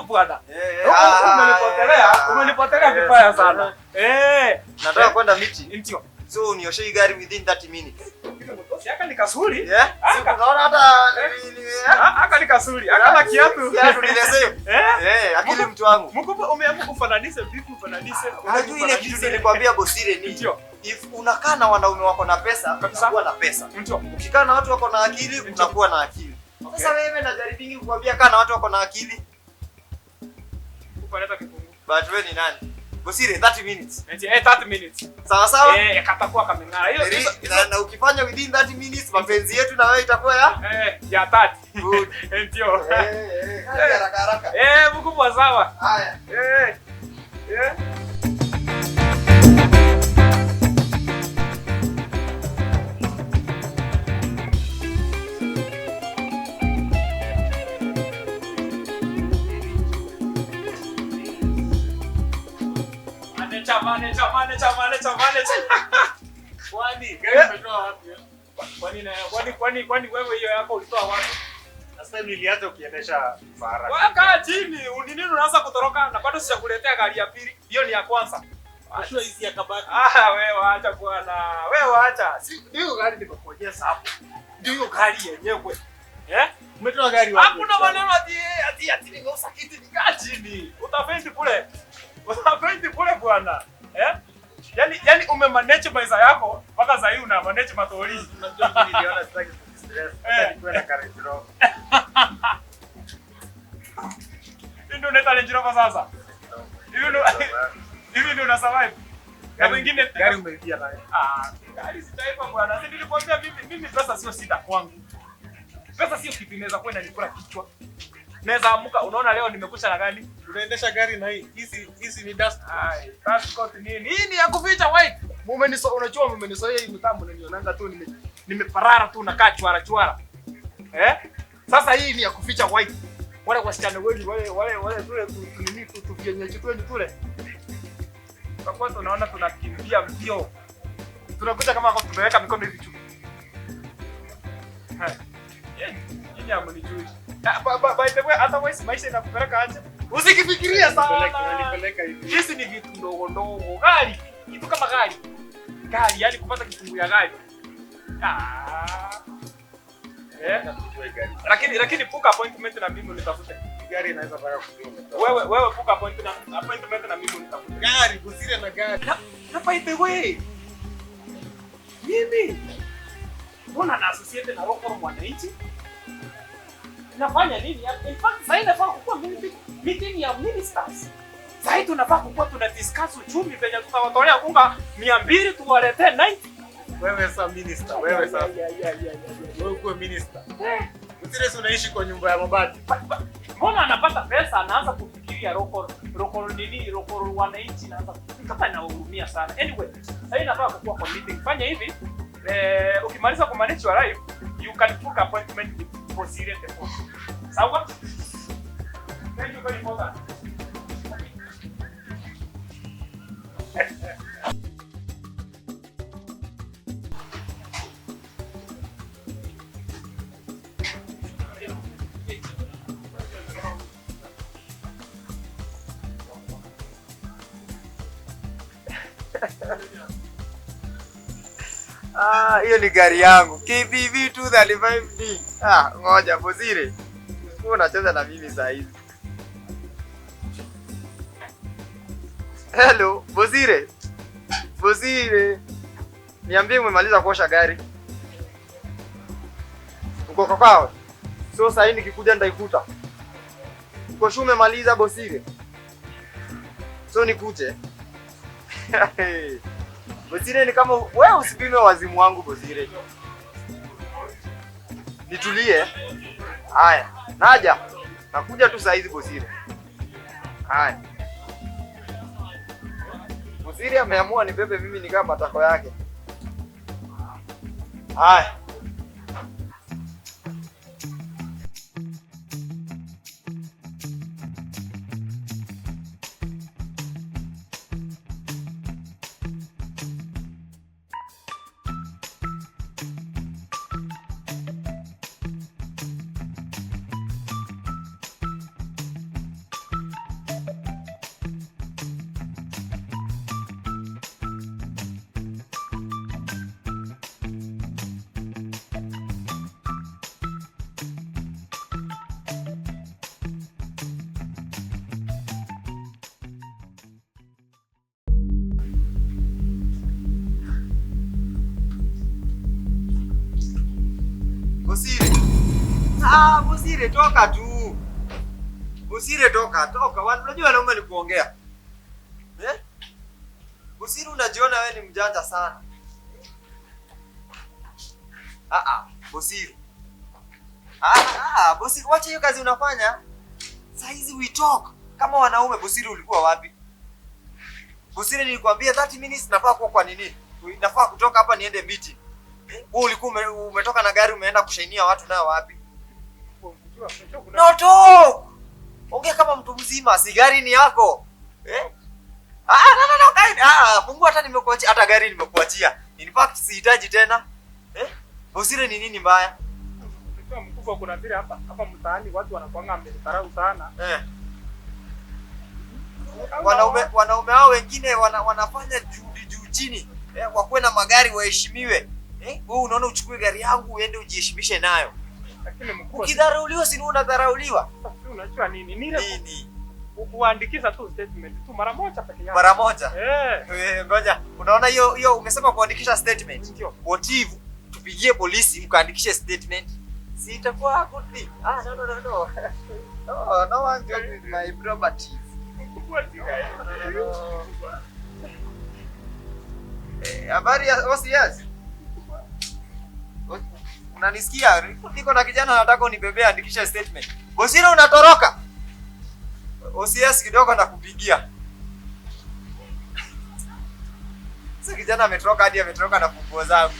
Bwana. Eh, Huku umenipotelea, umenipotelea vibaya sana. Eh, Nataka kwenda meeting. Ndio. So unioshe hii gari within 30 minutes. Aka ni kasuri. Yeah? Si Aka. unaona hata Aka ni kasuri. Aka na kiatu. Kiatu ni the same. Eh? Eh, akili mtu wangu. Mkubwa, umeamua kufananisha vipi ufananishe? Unajua ile kitu nilikwambia Bosire ni Ndio. if unakaa na wanaume wako na pesa, Kabisa. unakuwa na pesa. Ndio. Ukikaa na watu wako na akili, Ndio. unakuwa na akili. Okay. Sasa wewe najaribingi kukwambia kaa na watu wako na akili, Kupaleta kifungu. but wewe ni nani? Bosire 30 minutes. Eti 30 minutes. Sawa sawa? Eh, katakuwa kameng'ara. Hiyo hizo Na ukifanya within 30 minutes mapenzi yetu na wewe itakuwa ya ya 30. good. Ndio. Eh, kazi haraka haraka. Eh, mkubwa sawa. Haya. Eh. Eh. Manager, manager, manager, manager, manager. Kwani gari umetoa wapi? Kwani kwani kwani kwani wewe hiyo yako ulitoa wapi? Sasa niliacha ukiendesha farasi. Weka chini, nini unaanza kutoroka na bado sijakuletea gari ya pili. Hiyo ni ya kwanza. Unajua hizi ya kabati. Ah, wewe acha bwana. Wewe acha. Si ndio gari nimekuonyesha hapo. Ndio hiyo gari yenyewe. Eh? Umetoa gari wapi? Hakuna maneno ati ati ati nimeuza kiti nikaa chini. Utafendi kule. Utafendi kule bwana. Eh? Yaani umemanage maisha yako mpaka sasa hivi una manage matori. Unajua mimi niliona sitaki kujistress. Eh. Nilikuwa na Range Rover. Hii ndio unaita Range Rover sasa. Hivi ndio una survive. Na mwingine Gari umeibia nayo. Ah, gari sitaipa bwana. Si nilikwambia mimi pesa sio shida kwangu. Pesa sio kitu inaweza kwenda nikula kichwa. Naweza amuka, unaona leo nimekusha na gani? Unaendesha gari na hii. Hizi ni dust. Ai, passport nini? Hii ni ya kuficha white. Mumeniso, unajua mumenisoea hii mtambo unanionanga tu nimeparara tu nakaa chwara chwara. Eh? Sasa hii ni ya kuficha white. Wale wasichana wenu wale tule nini tu vienyeji tu tule. Kwa kuwa tunaona tunakimbia mbio. Tunakuja kama kwa tumeweka mikono hivi juu. Nyinyi hamnijui. By the way, otherwise maisha inakupeleka aje? Usikifikiria sana. Unanipeleka hivi. Hizi ni vitu ndogo ndogo. Gari, kitu kama gari. Gari, yani kupata kifungu ya gari. Ah. Eh? Lakini book appointment na mimi unitafute. Gari inaweza taka kujua umetoa. Wewe book appointment na mimi unitafute. Gari, Bosire na gari. Na by the way, mimi mbona na associate na Roko Mwananchi? Nafanya nini? In fact, sasa inafaa kukuwa meeting ya ministers. Sasa tunafaa kukuwa tuna discuss uchumi venye tutawatolea unga 200 tuwaletee 90. Wewe sasa minister, wewe sasa. Wewe uko minister. Bosire si unaishi kwa nyumba ya mabati. Mbona anapata pesa anaanza kufikiria Roko nini, Roko Wananchi naanza kama inahurumia sana. Anyway, sasa inafaa kukuwa kwa meeting. Fanya hivi, ukimaliza ku manage your life, you can book appointment with Bosire the boss. Sawa? Thank you very much. Ah, hiyo ni gari yangu KBV 235D. Ah, ngoja Bosire. Wewe unacheza na mimi saa hizi. Hello, Bosire. Bosire. Niambie umemaliza kuosha gari. Uko kwao? So saa hii nikikuja nitaikuta. Uko sure umemaliza Bosire? So nikuje. Bosire ni kama wewe usipime wazimu wangu Bosire. Nitulie. Haya, naja. Nakuja tu saa hizi Bosire. Haya. Bosire ameamua nibebe mimi ni kama matako yake. Haya. Bosire. Ah, Bosire toka tu. Bosire toka, toka. Unajua wanaume ni kuongea. Eh? Bosire unajiona wewe ni mjanja sana. Ah ah, Bosire. Ah ah, Bosire wacha hiyo kazi unafanya. Saa hizi we talk. Kama wanaume. Bosire ulikuwa wapi? Bosire nilikwambia 30 minutes nafaa kuwa kwa nini? Nafaa kutoka hapa niende meeting. Eh? Wewe ulikuwa umetoka na gari umeenda kushainia watu nayo wapi? Unajua kuna No talk. Ongea kama mtu mzima, si gari ni yako. Eh? Ah, no no no, gari. Ah, fungua hata nimekuachia, hata gari nimekuachia. In fact sihitaji tena. Eh? Bosire ni nini mbaya? Unajua mkubwa, kuna vile hapa hapa mtaani watu wanakuanga amenidharau sana. Eh. Wanaume hao wengine wanafanya juhudi juu chini. Eh, wakuwe na magari waheshimiwe. Eh? Wewe unaona uchukue gari yangu uende ujiheshimishe nayo. Lakini mkubwa, Ukidharauliwa si ni unadharauliwa? si unajua nini? Ni ile Nini? kuandikisha tu statement tu mara moja peke yake. Mara moja. Eh. Eh, ngoja. Unaona hiyo hiyo umesema kuandikisha statement. Ndio. What if tupigie polisi mkaandikishe statement? Si itakuwa good thing. Ah, no no no no. No, no one joke with my properties. Mkubwa, No, no, no. Eh, habari ya OCS? Unanisikia? Niko na kijana anataka unibebea andikisha statement. Bosire unatoroka. OCS kidogo nakupigia. Sasa kijana ametoroka hadi ametoroka na funguo zangu.